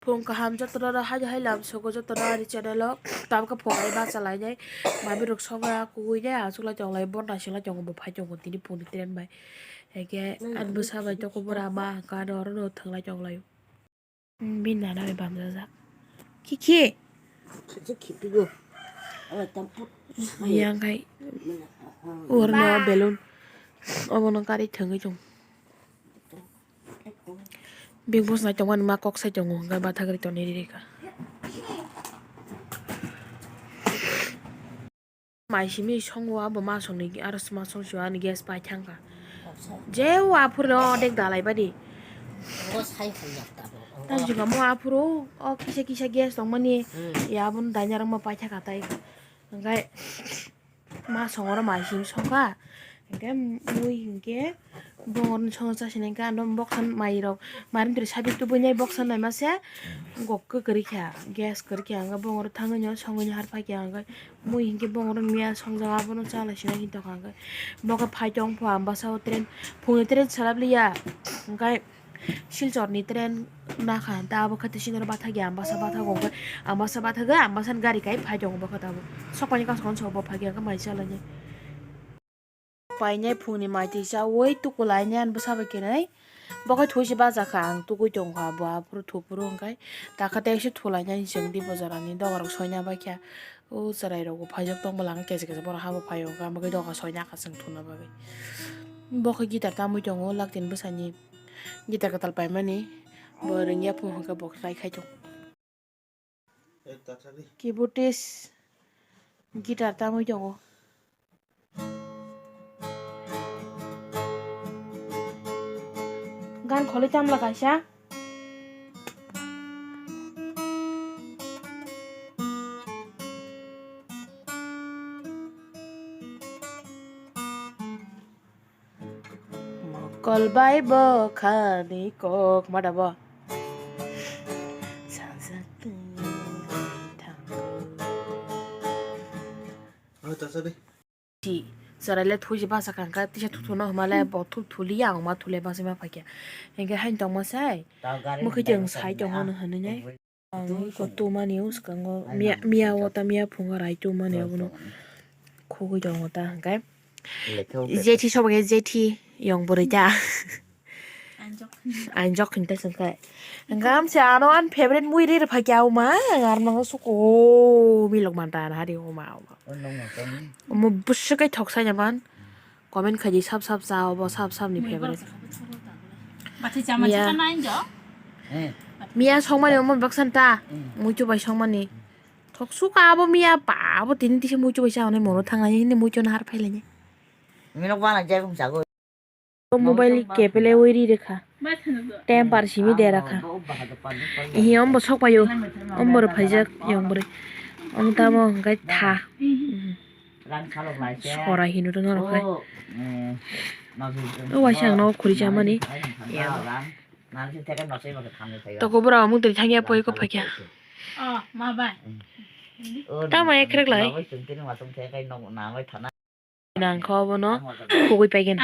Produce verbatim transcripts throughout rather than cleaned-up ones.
Phung kaham jotono hai hai lam sogo jotono ani channel o. Tamkhe phung hai bacha lainai. Mami rok songra kubuinai aswk lai tonglai bo naising lai tongo bo phai tongo tini phungni train bai. Hake ani bwsa bai toko bwra ma hwnkhe ano orono thwng lai tonglai. Bini nana bai bamjajak. Kiki. Kiki kipigo. Ala tamput. Yang kai. Orono balloon. Obono gari thwngwi tongo. Big Boss nai tongmani ma kok sai tongo, hwnkhe bathagri tongni riri kha. Mai simi songo abo ma songni aro ma song sio ani gas pai thangkha. Je o aphuru no odek dalai badi. Tamjikamo aphuru o kisa kisa gas tongmani, ya abono dainarok ma pai thangkha tai. Hwnkhe. Ma songoro mai simi songkha. Hwnkhe mui hinkhe bongorni songo chasini hwnkhe ano boksa mairok mairung twi sabik tubui nai boksa naima se gok kwrwi kha gas kwrwi kha hwnkhe bongoro thangwi no songwi no har phai kha hwnkhe mui hinkhe bongoro miya songjak abono chala sinai hinwi tongkha hwnkhe bokhe phai tong pho ambasa o train phungni train salap liya hwnkhe. Silchorni train nakha ta abo khe tei sinoro bathakya ambasa bathago hwnkhe ambasa bathagwi ambasani gari kai phai tongo bokhe tabuk sokmani kasukno sabo phakya hwnkhe mai chalainai. Painai phungni mai twi chaui tukulainai ani bwsa bai kenai bokhe thuise bachakha ang tugui tongkha bo aphuru thuphuru hwnkhe takha teisa thulainai chwng di bo jorani dogarok soina baikha o chwrairokbo phaijak tong bwla hwnkhe kesa kesa borok habo phaio hwnkhe amo khe doga soinakha chwng thuna bagwi bokhe guitar tamui tongo laktini bwsani. Guitar kwtal paimani bo rwngya phung hwnkhe bo khlai khai tongo. Keyboardist guitar tamui tongo. Gan kholi tamla kaisa. Mokol bai bwkhani kok ma da bo. Sajak twi thango. Oi, ta sabi. Ti, chwraile thuise basa kangkha, tisa thuthuno hwnmale bo thu-, thuliya, ang ma thule basa ma phaikha. Hinkhe hain tongma sai, mwkhwi tong sai tongo hwnwi hwnwi nai. Ang iko tumani o swkango miya, miya o ta miya phungo rai tumani obono khugui tongo ta hwnkhe. Jethi sobo khe jethi yong bwrwi ta. Ang jok hinta sengkhe. Hwnkhe amse ano ani favorite mui ri rwphaikhe auma ang armang suko milok manta hari uma uma. Omo bwswk khe thok sai naman. Comment khaidi sab sab cha obo sab sab ni favorite. Miya. Miya songmani omo baksan ta. Muitu bai songmani. Thok suka abo miya pa abo tini tisi muitu bai cha hwnwi mono thang lai hini muitu no har phai lai. Mobile kepele wi ri rwkha. Temper simi de rakha. Ihi ombo sok paio. Ombo rw phaijak yong bwrwi. Omo tamo hwnkhe tha. Sora hino to norok hai. O waisa ang nogo khuri chamani. Toko bwrao mung twi thangya poi ko phaikya. Tamo ekrek lai. Nangkha obono khugui paigwna.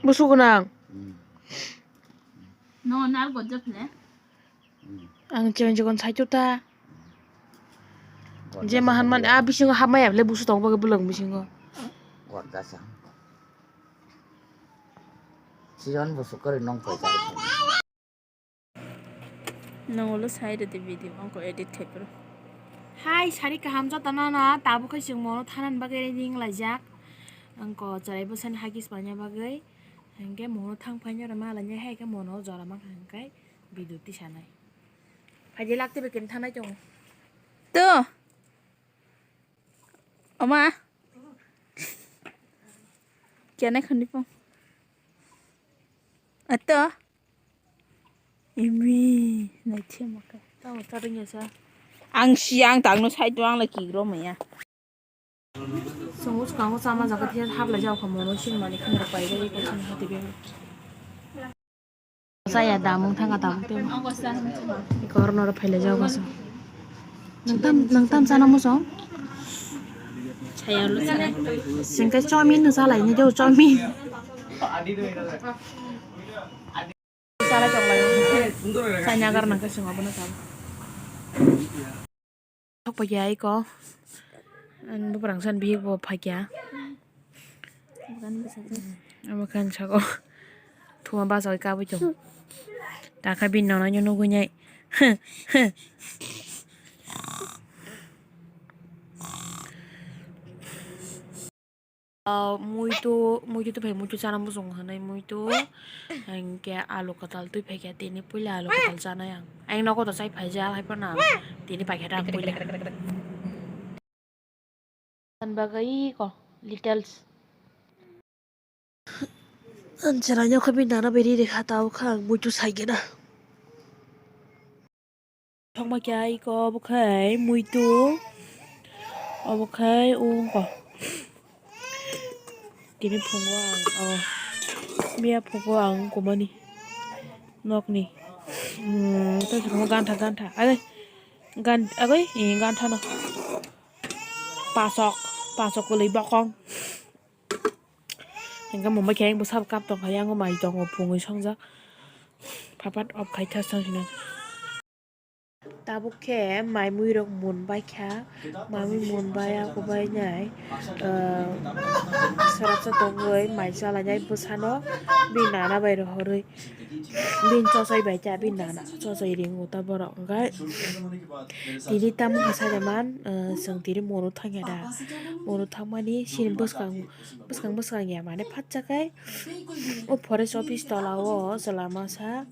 Busu gwnang. No, nar gojja phele. Ang chikon chikon saichuk ta. Je mahan man a bisingo hapmaya bole busu tong bagwi bolong bisingo. Gorjasa. Siyon busu kwrwi nong poisa. Nong ulo sai rwdi video angko edit khai phuru. Hai sari kaham jotano no tabuk khai chwng mono thanani bagwi ready wng laijak. Angko chwrai bwsani hagis paina bagwi. Hwnkhe mono thang phaina rwma lainai hai khe mono jora mankha hwnkhe. Video tisanai. Phaidi lak tei bai khe thanai tongo. To. Oma. Kya nai khani pong. Ato. Imi nai thema ka. Tamo ta ringya sa. Ang si ang tangno side o ang la kigro maya. Songo swkango chama jaga thia hap lai jao kha mono sing mani khum rok pai bai ko sing hati be. Saya damung thanga tabuk tebo. Iko oro noro phailai jao kaso. Nang tam, nang tam sana muchung? Saya lu sana. Singke chomin nu salai ni do chomin. Sala chok lai. Saya nyagar nang ke sing abono sal. Thok paikha iko. Ang buprang san bihik bo paikha. Amo khan sako. Thuma bachai kabui chong. Takha bin nono nyo nugui nai. Ah, muitu, muitu tu phai muitu chana muchung hanai muitu. Hingke alu kwtal twi phaikha tini puila alu kwtal chanai ang. Ang nogo to chai phaijak hai phano ang tini paikha ta ang puila. Ang bagwi ko details. Ang chwraino khe bini nana bai ri rikha tabukhe ang muitu saigena. Thokma khe iko obo khe muitu. Obo khe wngkha. Tini phungo ang, oh, miya phungo ang kumani nokni. Hmm, tei phungo gantha, gantha. Agoi, gan-, agoi, eh, gantha no. Pasok, pasok kwlwi bokong. Hingke mumbai khe bwsa kap tongkha, yango mai tongo, phungwi songjak. Phapat off khai thas tong hinwi. Tabuk khe mai mui rok mun bai kha, mai mui mun bai ya, kubai nai, ah, swrapsa tongwi mai chalainai bwsano bini nana bai rohorwi. Bini chosoi bai kha, bini nana chosoi ringo ta borok. Hwnkhe tini tamo khe saida man, ah, chwng tini moro thangya da. Moro thangmani sini bwskang, bwskang bwskang ya mane phatsa khai o forest office tola o chwla masa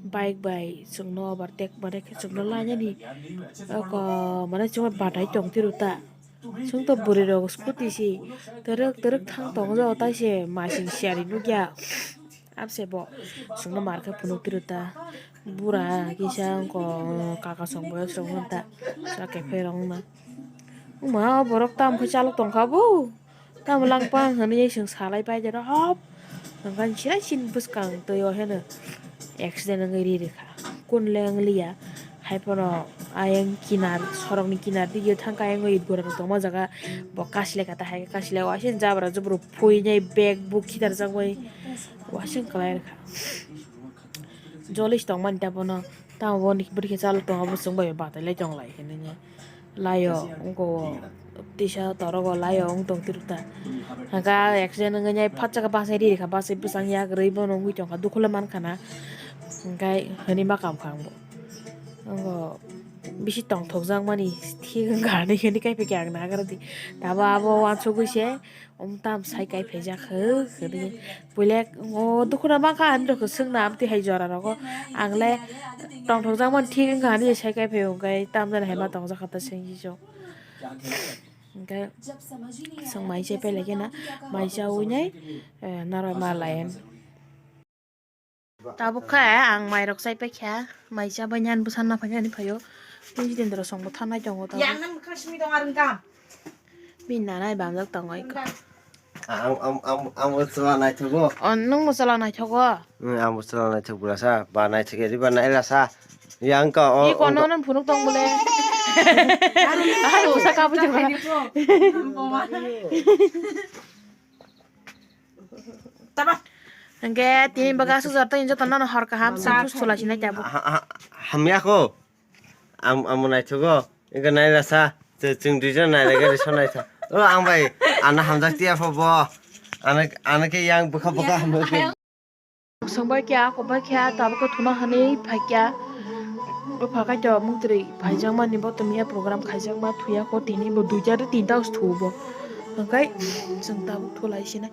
bike bai chwngno overtake mane khe chwngno lainani oko mane chwngno batai tong tiro ta. Chwng to bwrwi rok scooty si twrwk twrwk thang tongo, tai se masing siyari nukya. Abse bo chwngno mar khe phunuk tiro ta. Bura kisa wngkha kaka song boyos rok wngkha ta. Sa khe pherok wngna. Wngma o borok tam khe chalok tongkha bo. Tamo langpang hinwi chwng salai pai de rw hop. Hwnkhe sirai sini bwskang twi o heno accident wngwi ri rikha. Kun le wng liya. Hai phano ayang kinar, sorokni kinar dige thangkha ayang o it gura rok tongma jaga. Bo kasilai kha ta hai khe kasilai o waisa jabra jubru phuinai bag bo khitarjak bai waisa kwlai rikha. Jolis tongmani ta bono tamo bo bwrwi khe chalok tongo bo chwng bai batai lai tong lai hinwi. Laio wngkha o tisa torogo laio wng tong tiro ta. Hwnkhe accident wngwi nai phatsa khe bachai ri rikha, bachai bwsang yak rwi bono wngwi tongkha, dukhulo mankha na. Hwnkhe hinwi ma kam kha ang bo. Wngkha o bisi tongthokjak mani thik wngkha hinwi hinwi kaiphikhe ang nagardi. Tabo abo uansugwi se. Wng tam sai kai phaijak hwk hwnwi puila o dukhuno mankha ani rokho swngna amtwi hai jora rogo ang le tongthokjak mani thik wngkha ani sai kai phai hwnkhe tam jani hai ma tongjak kha ta sengsi chwng hwnkhe chwng mai chai pai lai khe na mai chaui nai narwk ma lai. Tabuk khe ang mairok chai paikha, mai chabai nani bwsa naphai nani phaio. Tini jitendra songbo thanai tongo tabuk. Yang nang bwkhak simi tong arwng kam. Bini nanai bamjak tongo iko. Ang, ang, ang, ang bo chwla naithogo. O, nwng bo chwla naithogo? Ang bo chwla naithok bwlasa, ba naithok eri ba nailasa. Yang ka o. Iko no non phunuk tong bole. Ai bwsa kabui tong. Hwnkhe tini bwkha aswk jora tei jotono hor kaham chwng thus thulai sinai tabuk. Ha-, ha-, hamya kho. Am-, amo naithogo. Wngkha nairasa. Chwng duijon nairagwi risa naitha. O ang bai ano hamjak tiya pho bo. Ano, ano khe yang bwkha bwkha hamjak. Songbai kya, kokbai kya, tabuk khe thuna hwnwi phai kya. Bwpha kaitor mungtwrwi phaijakmani bo tongya program khaijakma thuya kho tini bo duita tei tinta os thubo. Hwnkhe chwng tabuk thulai sinai.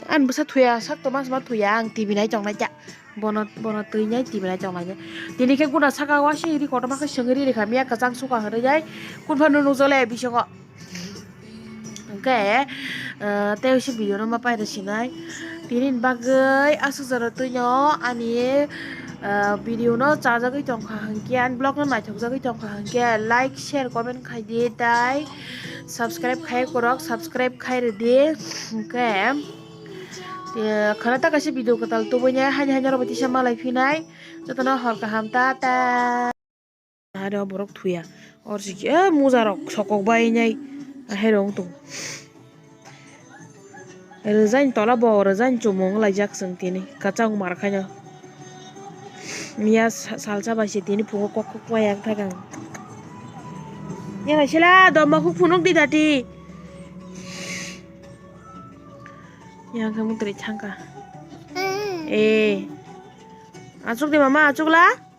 Ani bwsa thuya sak tongma sima thuya ang T V nai tongnai kya. Bono, bono twi nai T V nai tongnai kya. Tini khe guna saka o aswk ri kotorma khe swngwi ri rikha miya kwchang suka hwnwi jai. Kunphano nukjale bisingo. Hwnkhe, ah, tei usi video no ma paida sinai. Tini bagwi aswk jora twino ani, ah, video no chajagwi tongkha hwnkhe, ani vlog no naithokjagwi tongkha hwnkhe, like, share, comment khaidi tai subscribe khai kwrwk subscribe khai rwdi. Hwnkhe, eh, khwna ta kaisa video kwtal tubui nai, haini haini oro bai tisa malai phinai. Jotono hor kaham, ta ta. Are o borok thuya. Or si, eh, muja rok sokok bai nai. Ahe rong tung. Rwjaini tola bo rwjaini chumung laijak chwng tini kwchang mar khaino. Miya sa-, salsa bai se tini phungo kok kok bai yang thakang. Yang sila doma khuk phunuk di dati. Yang khe mutri thangka. Eh. Achuk di mama, achuk la?